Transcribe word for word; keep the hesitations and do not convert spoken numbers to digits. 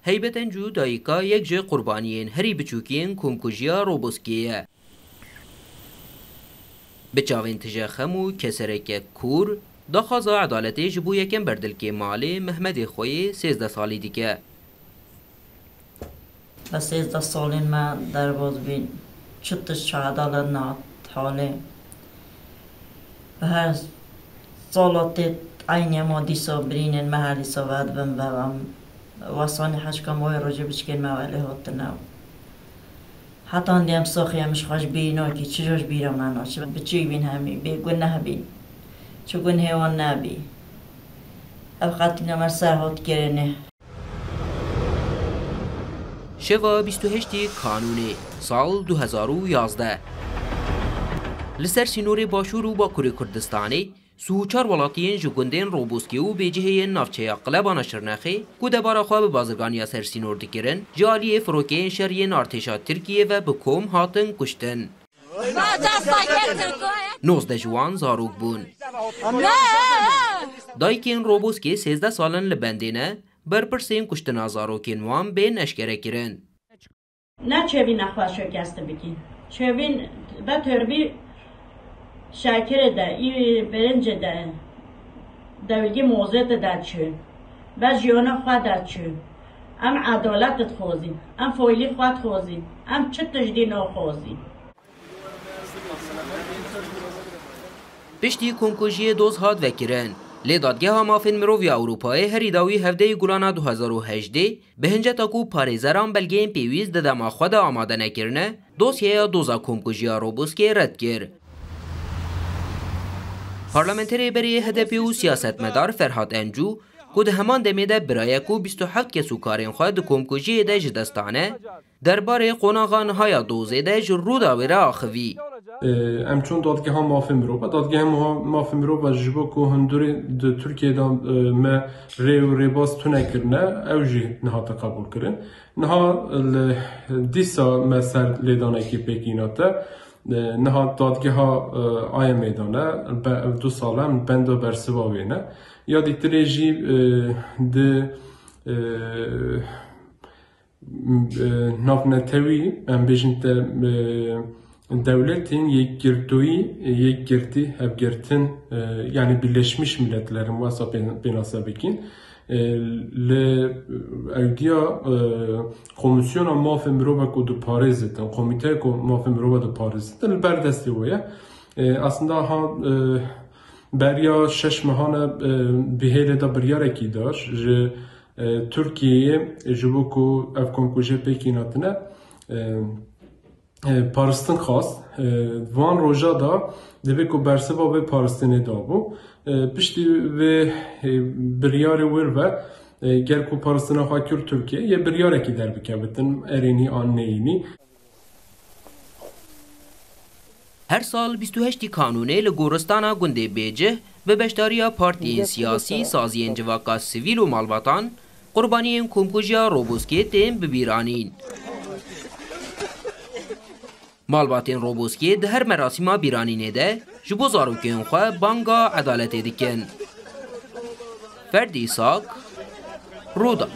Heybet Encû dayika yek ji qurbaniyên herî biçûk yên komkujiya Roboskê ye. Bi çavên tije xem û kesereke kûr, daxwaza edaletê ji bo yekem berdilkê malê Mehmedê xwe yê sêzdeh salî dike. Be sêzdeh salên me derbas bîn. Çi tişt çi edalet nehat halê. Bi her sala tê eynî ema dîsa birînên me her dîsa vedibin ve em wesanî heşka mawê rojê biçikên me welê hatine. Heta ndê em saxî em ji xwe ji bîrî nakî, çi jo ji bîra me naçe. Biçûk bîn hemî, bê guneh bîn. Çi gunehê wan nebî. Ev qetîna me ser hat kirinê. Şeva bîst û heştê Kanûnê, sal du hezar û yazdeh. Li ser sînorê Başûr û Bakurê Kurdistanê, sî û çar welatiyên ji gundên Roboskê û Bêcihê yên navçeya Qilebana Şirnexê, ku debara xwe bi bazirganiya ser sînor dikirin, ji aliyê firokeyên şer yên artêşa Tirkiyê ve bi kom hatin kuştin. Nozdeh ji wan zarok bûn. Dayikên Roboskê sêzdeh sal in li bendê ne, berpirsên kuştina zarokên wan bên eşkerekirin. Ne çêvî nexweş şikest bikî. Çêvîn be torbî şekirê de, î birincê de, dewlgî mozê de çû. Be jiyana xwe de çû. Em edalet dixwazîn. Em foylî xwe dixwazîn. Em çi tiştî naxwazîn. Piştî komkujiyê doz hat vekirin. Lê Dadgeha Mafên Mirov ya Ewropayê herî dawî hevdeyê Gulana du hezar û hejdê bi hinceta ku parêzeran belgeyên pêwîst di dema xwe de amade nekirine, dosyeya doza komkujiya Roboskê red kir. Parlamenterê berê H D P û siyasetmedar Ferhat Encû, ku di heman demê de birayek û bîst û heft kesûkarên xwe di komkujiyê de ji dest dane, derbarê qonaxa niha ya dozê de ji Rûdawê re axivî. Em çûn Dadgeha Mafê Mirov. Dadgeha Muha-, Mafê Mirov ji bo ku hundirê di Tirkiyê de, e, me rê û rêbaz tune kirine, ew jî nehate qebûlkirin. Niha li dîsa me ser lêdanekî pêk înate. E, niha Dadgeha, e, A Y M'ê de ne, be-, ev du sal e em benda bersiva wê ne. Ya dîtirê jî, e, di, e, e, navnetewî, em bêjin te, e, dewletên yekgirtoyî, yekgirtî, hevgirtin, e, yanî Birleşmiş Milletlerin wesa pê-, pênase bikîn. E, li ewdiya, e, Komîsyona Mafê Mirova ku diparêzitin, Komîteya ku Mafê Mirova diparêzitin, li ber destê we ye. E, aslında ha, e, beriya şeş mehane, e, bi hêlê de biryarekî da ji e, Tirkiyeyê ji bo ku ev komkujê pêk înatine, e, e, paristin xwast. E, van roja da divê ku bersiva vê paristinê dabû. E, piştî vê, e, biryarê wir ve, e, ger ku paristina xwe kir Tirkiye, yê biryarekî derbikevitin, erênî an neyînî. Her sal bîst û heştê Kanûnê li goristana gundê Bêcih bi beşdariya partiyên siyasî, saziyên civaka sivîl û malbatan qurbaniyên komkujiya Roboskê tên bibîranîn. Malbatên Roboskê di her merasîma bîranînê de ji bo zarokên xwe banga edaletê dikin. Ferdî Îsak, Rûda.